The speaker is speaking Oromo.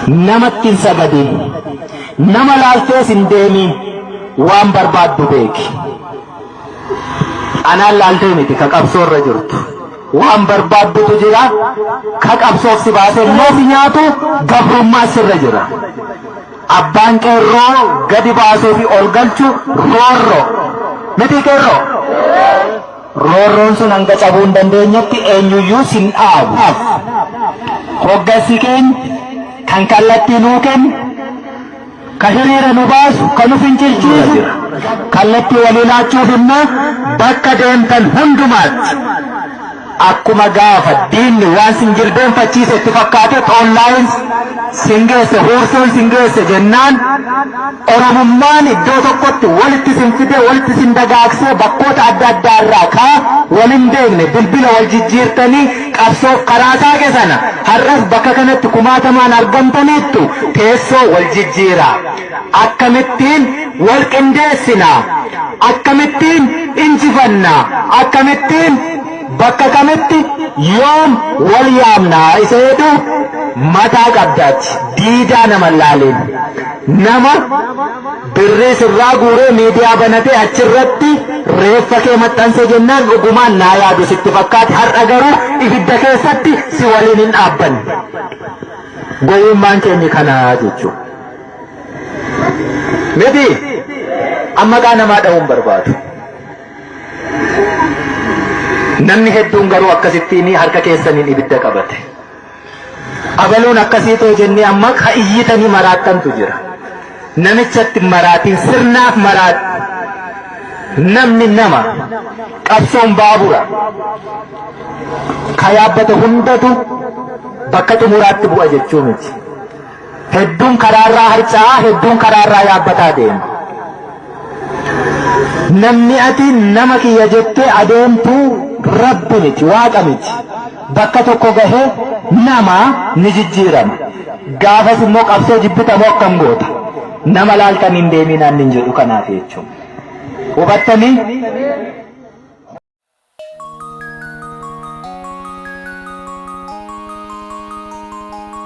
Namatti hin sagadin. Nama laaltees hin deemin. Waan barbaaddu beeki. Anaan laaltee miti ka qabsoo irra jirtu. Waan barbaaddutu jira. Ka qabsoof si baasee immoo si nyaatu gabrummaa sirra jira. Abbaan qeerroo gadi baasuu fi ol galchu roorroo. Miti qeerroo? Roorroon sun hanga cabuu hin dandeenyetti eenyuyyuu sin dhaabu. Hoggansi keenya kan kallattii nuu kennu, ka hiriira nu baasu, ka nu fincilchiisu, kallattii walii laachuuf immoo bakka deemtan hundumaatti Akkuma gaafa diinni waan sin jilbeenfachiise itti fakkaatee xoollaayin sin geesse huursoon sin geesse jennaan Oromummaan iddoo tokkotti walitti sin fidee walitti sin dagaagsee bakkoota adda addaa irraa kaa wal hin beekne bilbila wal jijjiirtanii qabsoof karaa saaqe sana har'as bakka kanatti kumaatamaan argamtaniittu teessoo wal jijjiiraa. Akkamittiin wal qindeessina? Akkamittiin injifanna? Akkamittiin bakka kamitti yoom wal yaamna? Isa jedhu mataa qabdaati. Diidaa nama hin laalin. Nama birrii sirraa guuree miidiyaa banatee achirratti reeffa kee maxxanse jennaan dhugumaan naa yaadu sitti fakkaate har'a garuu ibidda keessatti si waliin hin dhaabbanne. Gowwummaan keenyi kana jechuudha. Miti amma maqaa namaa dha'uun barbaadu. Namni hedduun garuu akkasittiin harka keessaniin ibidda qabate. Abaluun akkasii too jennee amma ka iyyitanii maraattantu jira. Namichatti maraatiin sirnaaf maraatti. Namni nama qabsoon baabura. Ka yaabbate hundatu bakka xumuraatti bu'a jechuu miti. Hedduun karaarraa harca'a, hedduun karaarraa yaabbataa deema. Namni ati nama kiyya jettee adeemtu Rabbi miti, Waaqa miti. Bakka tokko gahee nama ni jijjiirama. Gaafas immoo qabsoo jibbita moo akkam goota? Nama laaltan hin deeminaan hin jedhu kanaaf jechuudha. Hubattanii?